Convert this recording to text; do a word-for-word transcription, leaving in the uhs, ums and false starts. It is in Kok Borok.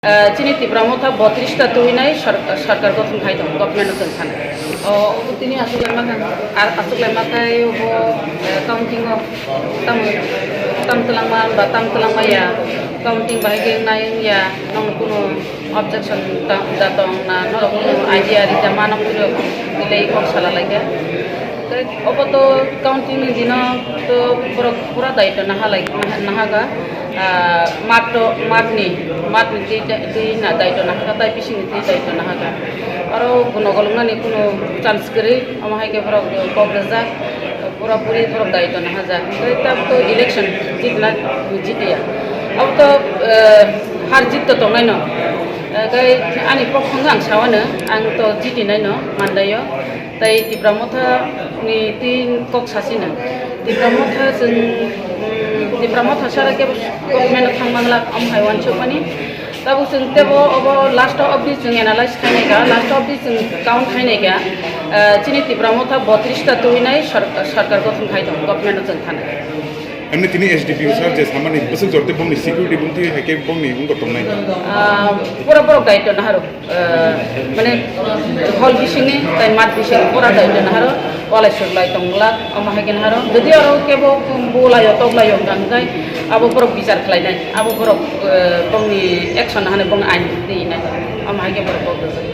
Eh, chini Tipra Motha botris ta tuinai sor-, sarkar gothon khai tongo, government no chwng sanai. O, obo tini aswk lai ma kha? Ar aswk lai ma khe obo, eh, counting o tam, tam twlangma ba tam twlangma ya, counting bahai khe nai ya, nong kunu objection ta, da tong na, norok kunu idea ri ta ma nong kunu delay kok sala lai khe. Tei obo to counting ni dino to borok pura daitw naha lai, naha, naha ga. Ah, mat to, mat ni, mat ni twi, twi na daitw naha ga, tai bising ni twi daitw naha ga. Aro kuno golong nani kuno chance kwrwi, omo hai khe borok kok rwjak, pura puri borok daitw naha jak. Tei tam to election jitna jitiya. Abo to, eh, har jit to tongnai no. Eh, tei ani pokong ang sawano, ang to jitinai no mandaio. Tei Tipra Motha ni tin kok sasina. Tipra Motha chwng, mm, Tipra Motha sara kebo government o thang mangla, am hai wansuk mani. Tabuk chwng tebo obo last obdi chwng analyze khainai kha, last obdi chwng count khainai kha. Ah, chini Tipra Motha botris ta tuinai sor-, sarkar gothon khai tongo, government o chwng thanai. Emni tini S D P O sir je samani bwswk jorte bongni security bumtwi hai khe bongni wngkha tongnai. Ah, pura borok daitw naharo. Ah, mane hall bisingni tai mat bising pura daitw naharo. Walai suklai tongla, omo hai khe naharo. Jodi aro kebo bulaio toklaio wngkha hwnkhe abo borok bichar khlainai. Abo borok, eh, bongni action nahani bong ain twi nai. Omo hai khe borok kok rwjak.